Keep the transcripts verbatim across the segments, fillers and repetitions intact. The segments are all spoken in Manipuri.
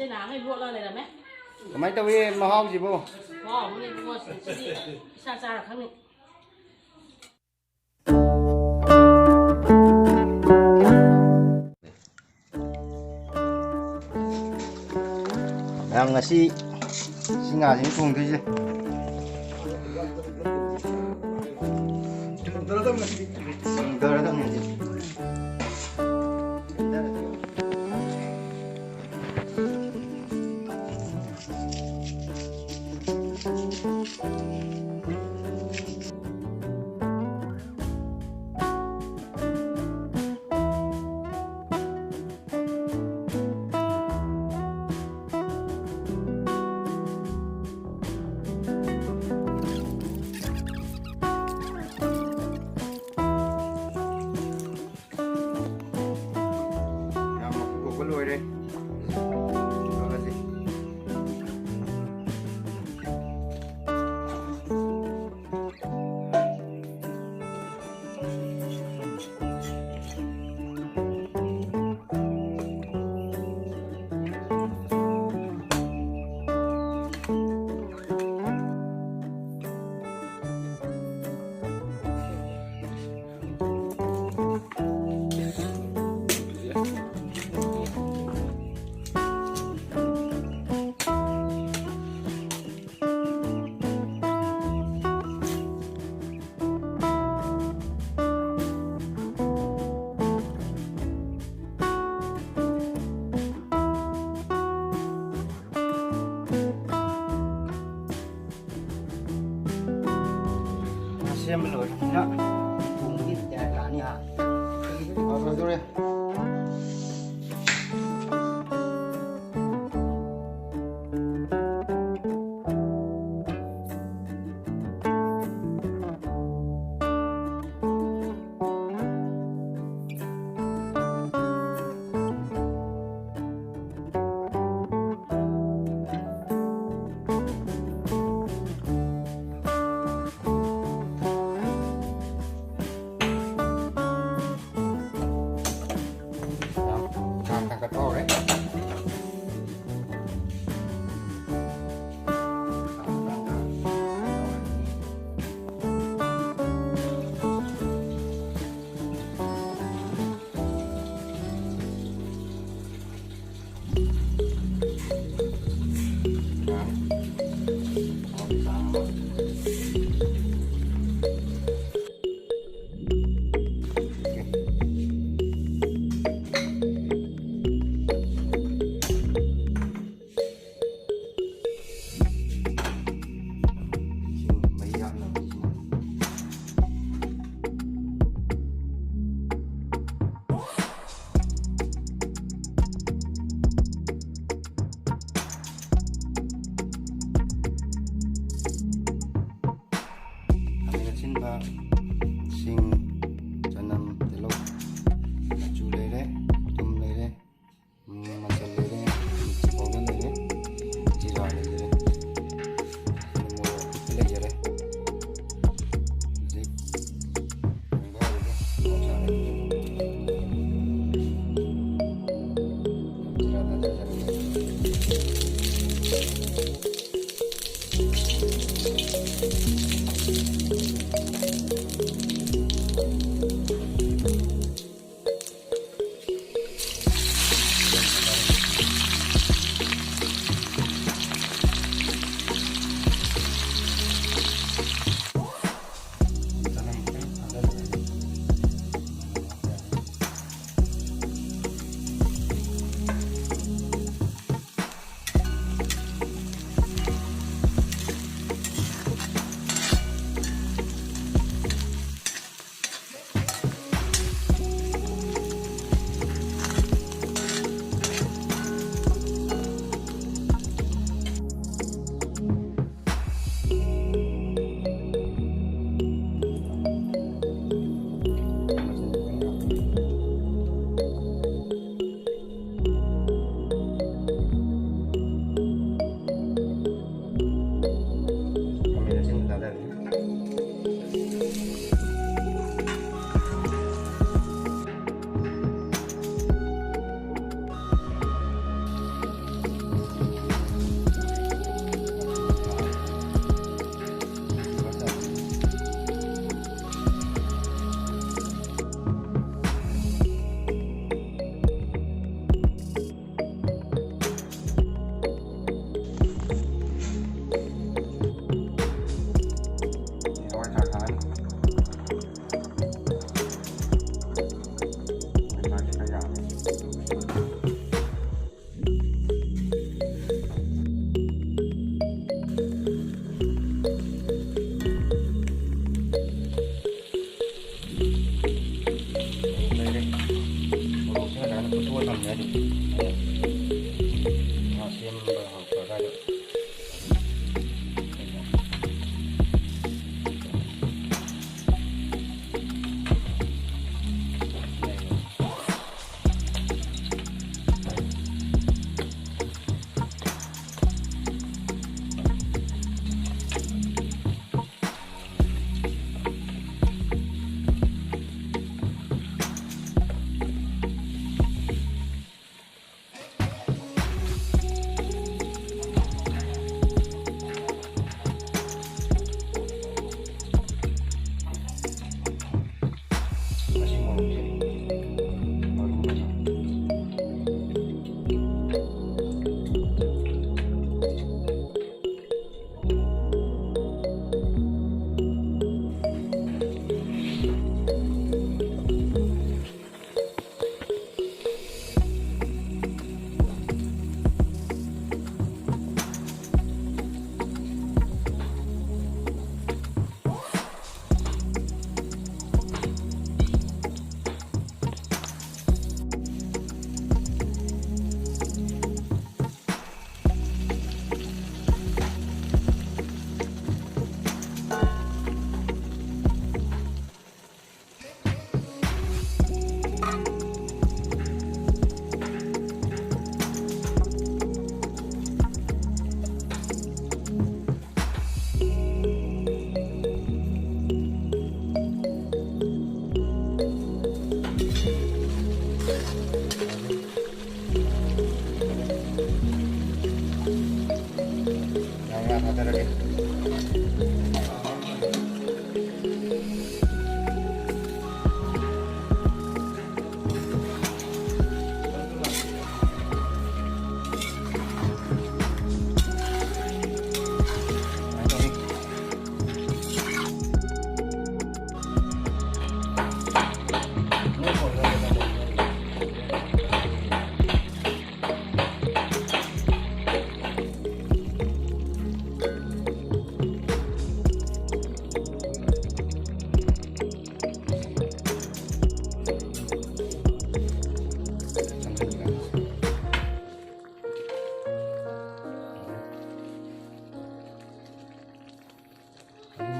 ꯁꯤ ꯅꯍꯥꯟꯈꯩ ꯂꯣꯠꯂ ꯂꯩꯔꯝꯃꯦ꯫ ꯀꯃꯥꯏꯅ ꯇꯧꯏ ꯃꯍꯥꯎꯁꯤꯕꯨ? ꯃꯍꯥꯎ ꯑꯃꯅꯤ ꯏꯕꯨꯡꯉꯣ, ꯁꯤ, ꯁꯤꯗꯤ ꯏꯁꯥ ꯆꯥꯔ ꯈꯪꯅꯤ꯫ ꯃꯌꯥꯝ, ꯉꯁꯤ ꯁꯤ ꯉꯥꯁꯤꯅ ꯊꯣꯡꯗꯣꯏꯁꯦ꯫ ꯊꯣꯡꯗꯔꯗꯕꯅꯤ ꯉꯁꯤ꯫ ꯌꯥꯝ ꯃꯀꯨ ꯈꯣꯛꯄ ꯂꯣꯏꯔꯦ꯫ ꯇꯧꯔꯁꯤ꯫ ꯁꯦꯝꯕ ꯂꯣꯏꯔꯕꯅꯤꯅ ꯊꯣꯡꯕꯒꯤ ꯇꯌꯥꯔꯤ ꯂꯥꯛꯑꯅꯤ ꯍꯥ꯫ ꯂꯣꯏꯗꯣꯔꯦ꯫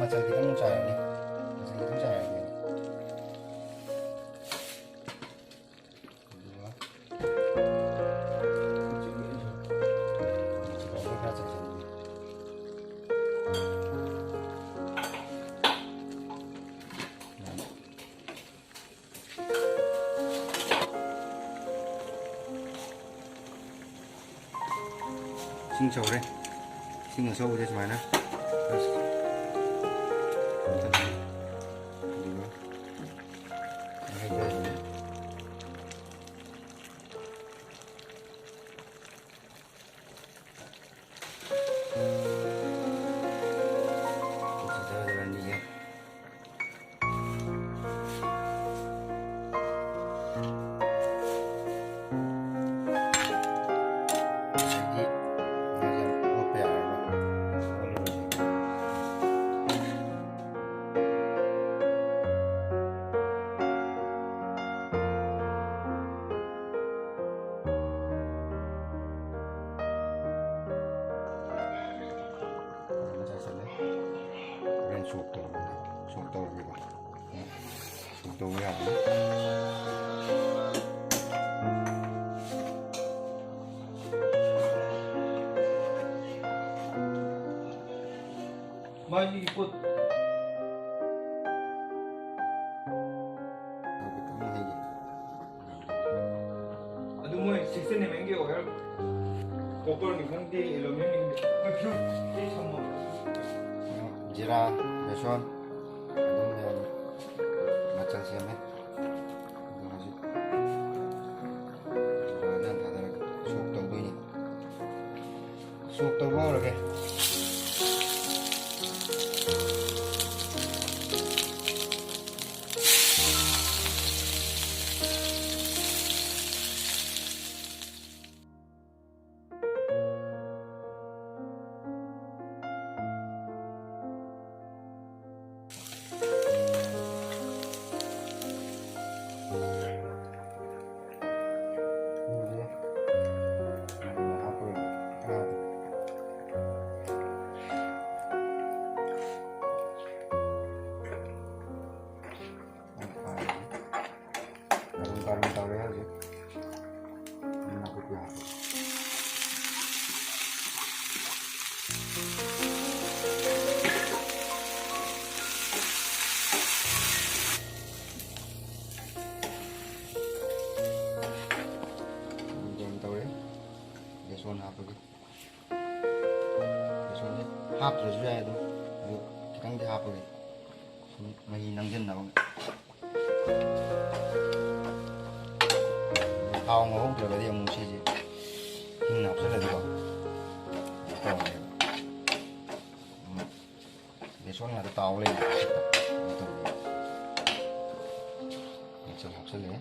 ꯃꯆꯜ ꯈꯤꯇꯪ ꯆꯥꯏꯔꯅꯤ꯫ ꯃꯆꯜ ꯈꯤꯇꯪ ꯆꯥꯏꯔꯅꯤ꯫ ꯑꯗꯨꯒ ꯈꯔ ꯆꯥꯏꯁꯤꯜꯂꯅꯤ꯫ ꯏꯁꯤꯡ ꯁꯧꯔꯦ꯫ ꯏꯁꯤꯡ ꯑꯁꯧꯕꯁꯦ ꯁꯨꯃꯥꯏꯅ ꯑꯗꯨꯒ ꯍꯩꯖꯔꯅꯤ꯫ ꯐꯖꯅ ꯆꯥꯏꯁꯜꯂꯦ꯫ ꯍꯣꯔꯦꯟ ꯁꯣꯛ ꯇꯧꯔꯒꯦ꯫ ꯁꯣꯛ ꯇꯧꯔꯒꯦꯀꯣ꯫ ꯁꯣꯛ ꯇꯧꯕ ꯌꯥꯔꯅꯤ꯫ ꯃꯥꯒꯤ ꯄꯣꯠ ꯑꯗꯨ ꯃꯣꯏ sixteen mm ꯒꯤ ꯑꯣꯏꯔ ꯀꯣꯄꯔꯅꯤ ꯈꯪꯗꯦ, ꯑꯦꯂꯨꯃꯤꯅꯤꯌꯝꯅꯤ ꯈꯪꯗꯦ, ꯑꯩꯈꯣꯏ ꯐ꯭ꯌꯨꯁ ꯁꯝꯃꯕ꯫ ꯖꯤꯔꯥ, ꯕꯦꯁꯣꯟ, ꯑꯗꯨꯝ ꯂꯩꯔꯝꯃꯤ꯫ ꯃꯆꯜ ꯁꯦꯝꯃꯦ꯫ ꯑꯗꯨ ꯍꯧꯖꯤꯛ ꯖꯤꯔꯥꯁꯦ ꯍꯥꯟꯅ ꯊꯥꯗꯔꯒꯦ꯫ ꯁꯣꯛ ꯇꯧꯗꯣꯏꯅꯤ꯫ ꯁꯣꯛ ꯇꯧꯕ ꯍꯧꯔꯒꯦ꯫ ꯀꯔꯨꯝ ꯀꯔꯨꯝ ꯇꯧꯔꯦ ꯍꯧꯖꯤꯛ꯫ ꯅꯥꯀꯨꯞꯄꯤ ꯍꯥꯞꯄꯦ꯫ ꯀꯔꯨꯝ ꯀꯔꯨꯝ ꯇꯧꯔꯦ꯫ ꯕꯦꯁꯣꯟ ꯍꯥꯞꯄꯒꯦ꯫ ꯕꯦꯁꯣꯟꯁꯦ ꯍꯥꯞꯇ꯭ꯔꯁꯨ ꯌꯥꯏ ꯑꯗꯨꯝ, ꯑꯗꯨ ꯈꯤꯇꯪꯗꯤ ꯍꯥꯞꯄꯒꯦ꯫ ꯁꯨꯝ ꯃꯍꯤ ꯅꯪꯁꯤꯟꯅꯕ꯫ ꯊꯥꯎ ꯉꯧꯍꯧꯗ꯭ꯔꯒꯗꯤ ꯑꯃꯨꯛ ꯁꯤꯁꯦ ꯍꯤꯡꯅ ꯍꯥꯞꯆꯤꯜꯂꯗꯤꯀꯣ ꯀꯩꯅꯣ ꯇꯧꯔꯅꯦꯕ꯫ ꯎꯝ꯫ ꯕꯦꯁꯣꯟ ꯉꯥꯛꯇ ꯇꯥꯎ ꯂꯩꯕ꯫ ꯀꯩꯅꯣ ꯇꯧꯔꯅꯤ꯫ ꯃꯆꯜ ꯍꯥꯞꯆꯤꯜꯂꯦ꯫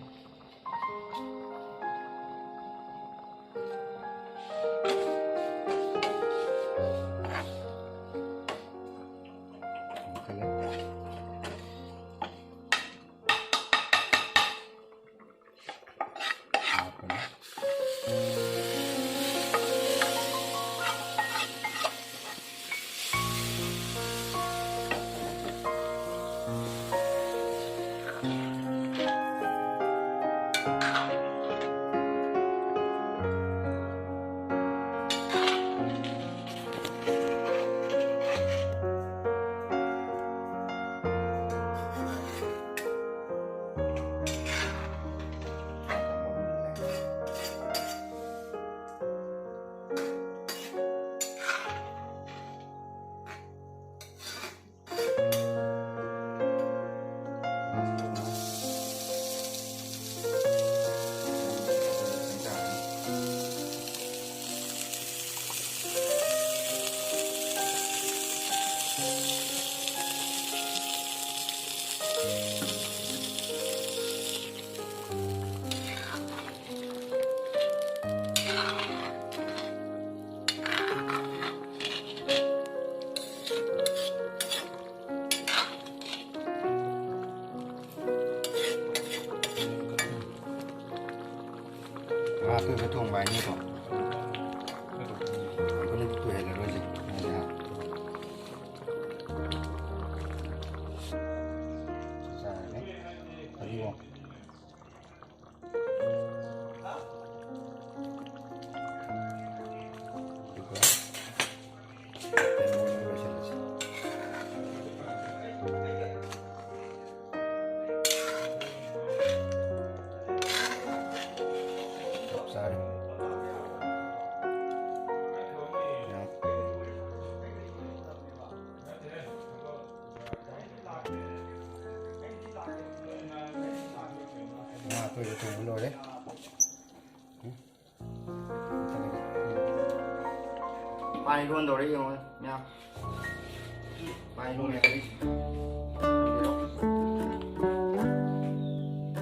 ꯑꯇꯣꯏꯕ ꯊꯣꯡꯕ ꯍꯥꯏꯅꯤꯀꯣ꯫ ꯑꯗꯨꯅ ꯇꯣꯏꯍꯜꯂꯔꯣꯏꯁꯦ꯫ ꯃꯣꯏꯁꯦ ꯍꯥꯟꯅ ꯆꯥꯔꯅꯤ꯫ ꯐꯗꯤꯒꯣꯝ꯫ ꯑꯗꯨꯒ ꯂꯣꯏꯁꯤꯜꯂꯁꯤ꯫ ꯆꯞ ꯆꯥꯔꯦ꯫ ꯉꯥ ꯑꯇꯣꯏꯕ ꯊꯣꯡꯕ ꯂꯣꯏꯔꯦ꯫ ꯎꯝ꯫ ꯃꯥꯏ ꯂꯣꯟꯗꯧꯔꯦ ꯌꯦꯡꯉꯣ ꯃꯌꯥꯝ꯫ ꯃꯥꯏ ꯂꯣꯟ ꯌꯥꯔꯦ꯫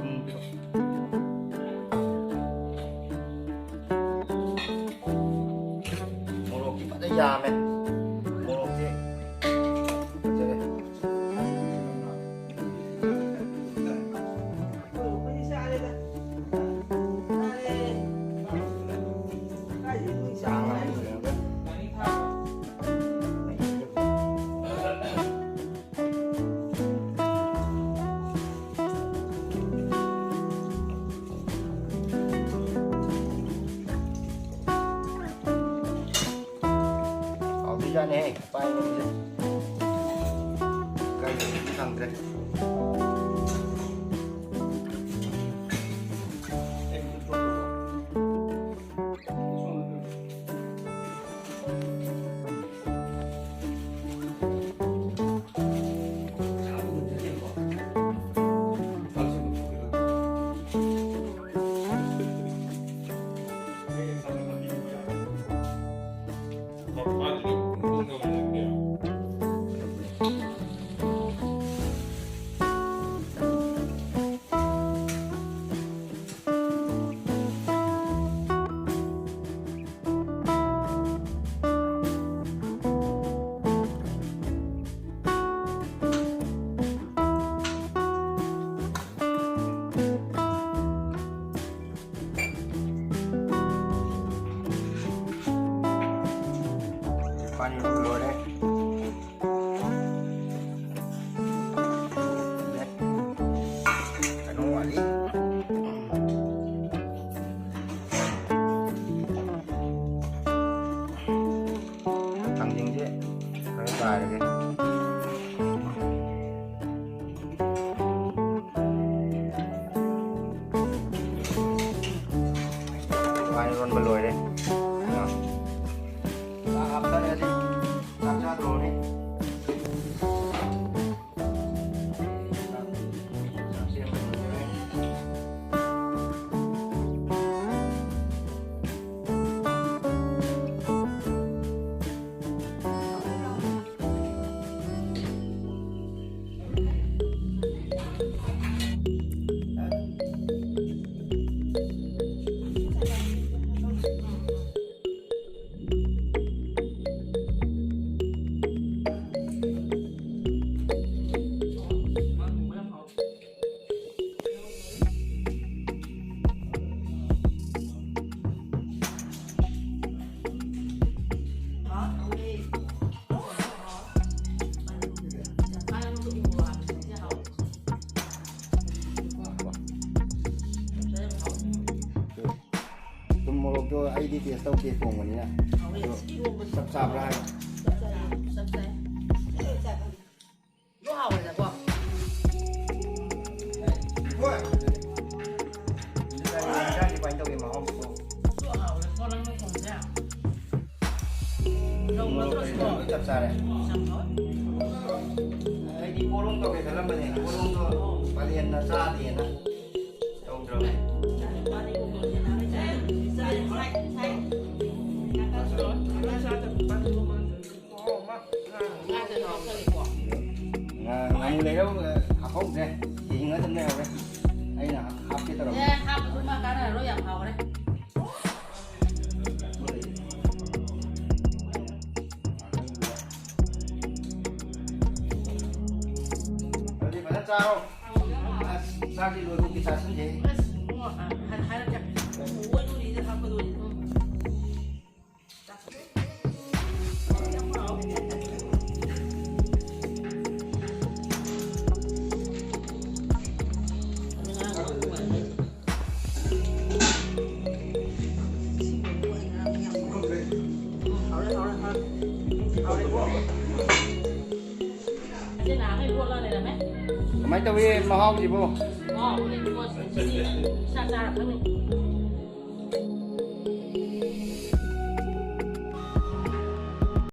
ꯎꯝ꯫ ꯃꯣꯔꯣꯛꯇꯤ ꯐꯖꯅ ꯌꯥꯝꯃꯦ꯫ ꯃꯣꯔꯣꯛꯇꯤ ꯐꯖꯔꯦ꯫ ꯍꯥꯎꯗꯣꯏꯖꯥꯠꯅꯦꯍꯦ, ꯄꯥꯏ ꯉꯝꯗꯦ꯫ ꯀꯔꯤ ꯈꯪꯗ꯭ꯔꯦ꯫ ꯄꯥꯅꯤ ꯂꯣꯏꯔꯦ꯫ ꯀꯩꯅꯣ ꯋꯥꯠꯂꯤ꯫ ꯊꯥꯡꯖꯤꯡꯁꯦ ꯈꯔ ꯆꯥꯏꯔꯒꯦ꯫ ꯋꯥꯏ ꯂꯣꯟꯕ ꯂꯣꯏꯔꯦ꯫ ꯆꯥꯛ ꯍꯥꯞꯊꯔꯦ꯫ ꯆꯥꯛ ꯆꯥꯗ꯭ꯔꯣꯅꯦ? ꯊꯨꯝ ꯃꯣꯔꯣꯛꯇꯣ ꯑꯩꯗꯤ ꯇꯦꯁ ꯇꯧꯗꯦ ꯊꯣꯡꯕꯅꯤꯅ꯫ ꯑꯗꯣ ꯆꯞ ꯆꯥꯕ꯭ꯔꯥ ꯍꯥꯏꯕ? ꯆꯞ ꯆꯥꯏ꯫ ꯆꯞ ꯆꯥꯏ꯫ ꯑꯗꯨ ꯍꯥꯎꯋꯦꯗꯀꯣ꯫ ꯍꯣꯏ꯫ ꯏꯟꯖꯥꯡꯗꯤ ꯀꯃꯥꯏꯅ ꯇꯧꯒꯦ ꯃꯍꯥꯎ? ꯑꯗꯨ ꯍꯥꯎꯋꯦꯀꯣ ꯅꯪꯅ ꯊꯣꯡꯕꯁꯦ꯫ ꯂꯧ ꯅꯠꯇ꯭ꯔꯁꯨꯀꯣ꯫ ꯆꯞ ꯆꯥꯔꯦ꯫ ꯌꯥꯝ ꯍꯥꯎꯋꯦ꯫ ꯑꯩꯗꯤ ꯄꯣꯔꯣꯝ ꯇꯧꯒꯦ ꯈꯜꯂꯝꯕꯅꯦ꯫ ꯄꯣꯔꯣꯝꯗꯣ ꯄꯥꯂꯦꯟꯅ ꯆꯥꯗꯦꯅ ꯇꯧꯗ꯭ꯔꯕꯅꯦ꯫ ꯉꯥ, ꯉꯥꯃꯨ ꯂꯩꯔꯧ, ꯍꯥꯞꯍꯧꯗ꯭ꯔꯦ꯫ ꯍꯤꯡꯉ ꯑꯗꯨꯝ ꯂꯩꯍꯧꯔꯦ꯫ ꯑꯩꯅ ꯍꯥꯞꯀꯦ ꯇꯧꯔꯝꯕꯅꯦ꯫ ꯑꯦ, ꯍꯥꯞꯄꯁꯨ ꯃꯥ ꯀꯥꯟꯅꯔꯔꯣꯏ, ꯌꯥꯝ ꯍꯥꯎꯔꯦ꯫ ꯑꯗꯨꯗꯤ ꯐꯖꯅ ꯆꯥꯔꯣ꯫ ꯑꯁ, ꯆꯥꯛꯇꯤ ꯂꯣꯏꯕꯧꯗꯤ ꯆꯥꯁꯤꯟꯗꯦ꯫ ꯑꯁ, ꯏꯕꯨꯡꯉꯣ, ꯑ, ꯍꯥꯏ-, ꯍꯥꯏꯔꯛꯀꯦ꯫ ꯂꯣꯏ ꯂꯣꯏꯔꯤꯗ ꯍꯥꯞꯀꯗꯣꯏꯅꯤ꯫ ꯎꯝ꯫ ꯁꯤ ꯅꯍꯥꯟꯈꯩ ꯂꯣꯠꯂ ꯂꯩꯔꯝꯃꯦ꯫ ꯀꯃꯥꯏꯅ ꯇꯧꯏ ꯃꯍꯥꯎꯁꯤꯕꯨ? ꯑꯣ, ꯍꯧꯖꯤꯛ ꯄꯣꯠꯁꯤꯗꯤ ꯏꯁꯥ ꯆꯥꯔ ꯈꯪꯅꯤ꯫